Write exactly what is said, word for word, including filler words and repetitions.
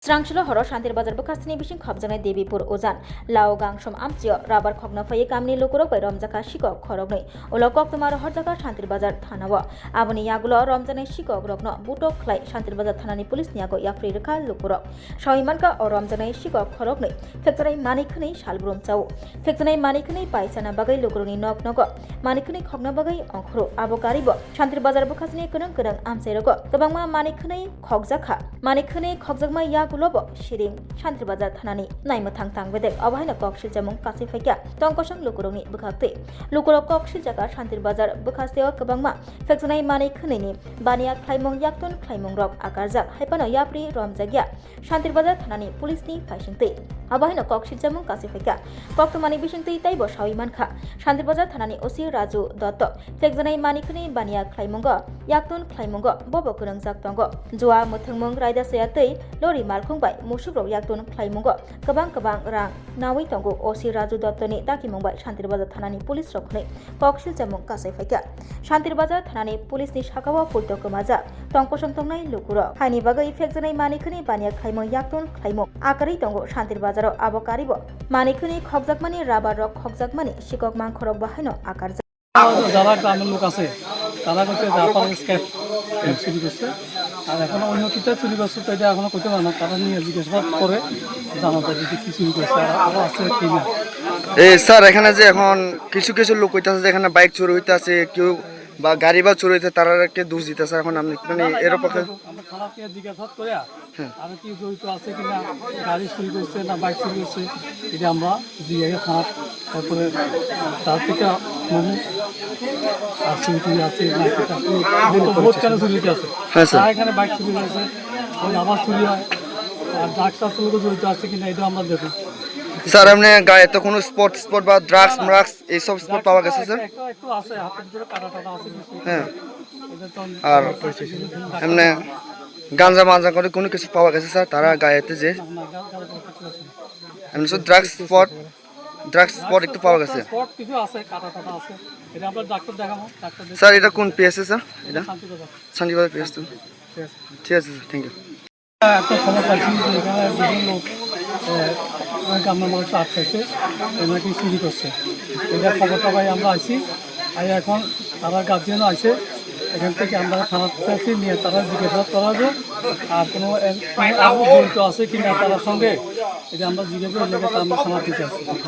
Srangsilo horo Shantir Bazar bwkhastini bising khopjaknai Debipur Ujan Lao Gangsom amchio rabar khokna phaiwi kamini lukurok bai romjakha sikok khoroknwi. Ulo koktwma rohorjakha Shantir Bazar thanao. Aboni yagulo romjaknai sikok rokno butok khlai Shantir Bazar thanani police ni yago yapri rwkha lukurok. Sawi mankha o romjaknai sikok khoroknwi phekjaknai manwi khwnwi salbrum chao. Phekjaknai manwi khwnwi pai chana bagwi lukurokni nok nogo manwi khwnwi khokna bagwi ongkhoro. Abo karibo Shantir Bazar bwkhastini kwnang kwnang amchai rogo kwbangma manwi khwnwi khokjakha. Manwi khwnwi khokjakma yagulobo siring Shantir Bazar thanani naimwthang tang bedek. Obo haino kok silchamung kasui phaikha tongkosong lukurokni bwkhaktwi. Lukurok kok siljakha Shantir Bazar bwkhasteo kwbangma phekjaknai manwi khwnwini baniya khlaimung yaktun khlaimungrok akarjak. Haipano yapri romjakya Shantir Bazar thanani police ni phaisingtwi. Abo haino kok silchamung kasui phaikha. Koktwmani bisingtwi teibo sawi mankha Shantir Bazar thanani O C Raju Dotto. Phekjaknai manwi khwnwi baniya khlaimungo, yaktun khlaimungo bobo kwrwngjak tongo. Jua, mwthangmung, raida saya tei lori malkhung bai musukrok yaktun khlaimungo kwbang kwbang rang nawi tongo. O C Raju Dottoni dakimung bai Shantir Bazar thanani police rok hwnwi kok silchamung kasai phaikha. Shantir Bazar thanani police ni sakao poito kwmajak tongkosong tongnai lukurok. Haini bagwi phekjaknai manwi khwnwi baniya khlaimung yaktun khlaimung akarwi tongo Shantir Bazaro. Abo karibo manwi khwnwi khokjakmani rabar rok khokjakmani sikok mangkhorok bo haino akarjak. যারা গ্রামের লোক আছে, তারা হচ্ছে rubber scrap চুরি করছে। আর এখনো অন্য কিতা চুরি করছে, তো এটা এখনো করতে পারে না। তারা নিয়ে জিজ্ঞাসাবাদ করে জানা যাবে যে কি চুরি করছে, আর আরো আছে কি না। এই স্যার, এখানে যে এখন কিছু কিছু লোক কইতাছে যে এখানে বাইক চুরি হইতাছে, কেউ বা গাড়ি বা চুরি হইতে, তারা কে দোষ দিতেছে। এখন আপনি মানে এর পক্ষে আমরা থানাকে জিজ্ঞাসাবাদ করে হ্যাঁ। আর কি জড়িত আছে কিনা, গাড়ি চুরি করছে না বাইক চুরি করছে, এটা আমরা জিজ্ঞাসা থানা, তারপরে তার থেকে মহু আর চুরি টুরি আছে না, এটা আপনি বলতে পারছেন। কেন চুরি হইতে আছে? হ্যাঁ, স্যার। আর এখানে বাইক চুরি হয়েছে, ওই আবার চুরি হয়, আর ড্রাগস আসলে জড়িত আছে কিনা, এটা আমরা দেখব। স্যার, এমনি গায়ে তো কোনো স্পট স্পট বা ড্রাগস মার্কস এইসব স্পট পাওয়া গেছে, স্যার? একটু, একটু আছে, হাতের ভিতরে কাটা টাটা আছে কিছু। হ্যাঁ। এটা তো আর এমনি গাঞ্জা মাজা করে কোনো কিছু পাওয়া গেছে, স্যার? তারা গায়েতে যে না, না, গাঞ্জা কোনো কিছু আছে না। এমনি শুধু ড্রাগস স্পট, ড্রাগস স্পট একটু পাওয়া গেছে। স্পট কিছু আছে, কাটা টাটা আছে। এটা আমরা ডাক্তার দেখাবো, ডাক্তার দেখে স্যার, এটা কোন পিএসএ, স্যার? এটা? শান্তিবাজার। শান্তিবাজার পিএসএ। ঠিক আছে। ঠিক আছে, স্যার, থ্যাংক ইউ। একটা খবর পাইছি যে এখানে দুজন লোক, আহ, ওই গ্রামের মানুষ আটকাইছে, এ নাকি চুরি করছে। এটা খবরটা পাই আমরা আইছি, আর এখন তারা গার্জিয়ানও আছে, এখান থেকে আমরা থানাতে আছি, নিয়ে তারা জিজ্ঞাসা করা হবে। আর কোনো এর, কোনো আরও জড়িত আছে কি না তার সঙ্গে, এটা আমরা জিজ্ঞাসা করলে আমরা থানাতে আছি।